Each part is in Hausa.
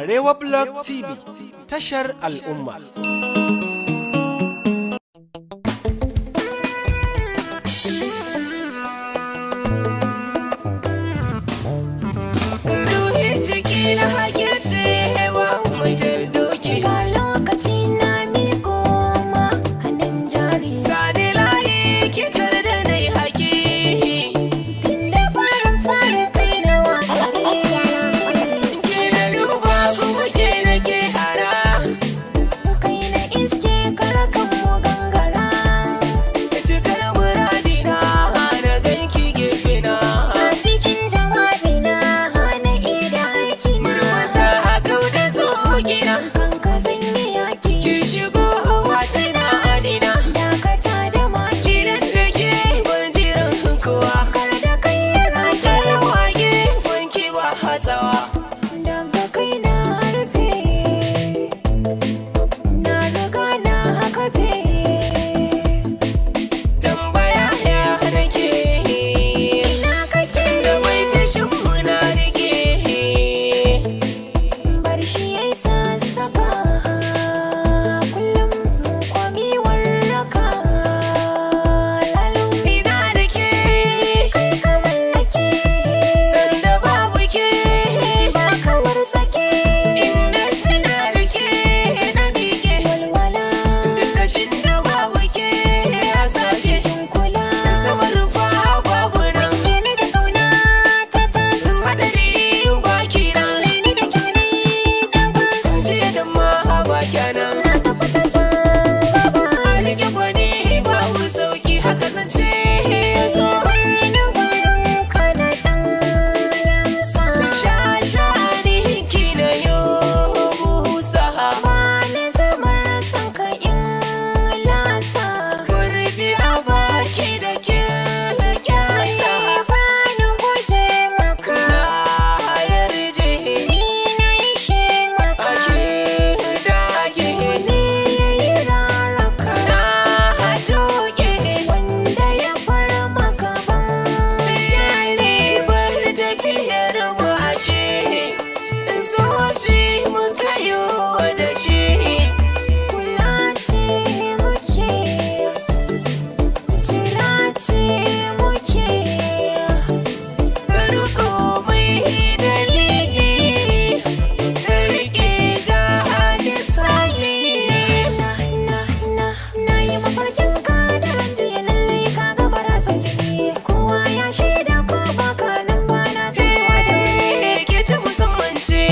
Arewa Blog TV, tashar al'umma. Ruhin jiki na hake cewa mai doki. Ga lokaci na miko ma hannun jari. Sani layi kikar da na yi haki. Tun da farin fara kai rawa. Ke na duba kuma ke na ke hara. Kai na iske karakan mu gangara. Cikar muradina na ganki gefe na. A cikin jawabi na hana ida aiki na. Murmusa hakau da zogina. Kanka zan yi yaki. Ki shigo watina anina. Dakata da maki. Kiran da ke ban jiran kowa. Kar da kai raki. Kyalawa gefen ki ba hatsawa. Daga kai na harfe. Na riga na hakafe. Tambaya ya nake. Ina kake? Da mai fishin muna rike. Bar shi yayi sassaka. Kullum mu kwamiwar raka. Lalu Ina da ke. Kai ka mallake. Sanda babu ke. Ba kawar tsake. Inda tuna da ke na miƙe. Walwala. Duk kashin da babu ke ya sace. Cikin kula. Sama rufa babu nan. Wanke ni da kauna ta tas. Hadari baki nan. Kalle ni da kyau na yi gabas. Jiya da ma ba kenan. Na tafi ta can gabas. Rike gwani babu sauki haka zance ya zo. Birnin gurin ka na ɗan lamsa. Shashani ki na yo busa. Bani zamar son ka in lasa. Kurbi a baki da ke kyasa. Bani guje maka. Na yarje. Ni na ishe maka. Ake dage. So ne ya yi raraka. Na toge. Wanda ya far maka ban Kyale bar tafiyar mu ashe. So shi muka yo da shi. Kula ce muke, jira ce muke. Riko mai dalili, rike ga misali. Na na na na yi mafarkin ka daren jiya, lallai ka ga barasa jini. Kowa ya shaida ko baka nan ba na tsayawa da wuri. Ke ta musamman ce,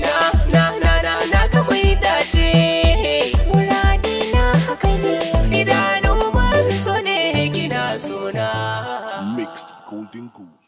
na na na na na ga mai dace. Muradi na haka ne. Idanu mun so ne kina suna. Mixed Golden Goose.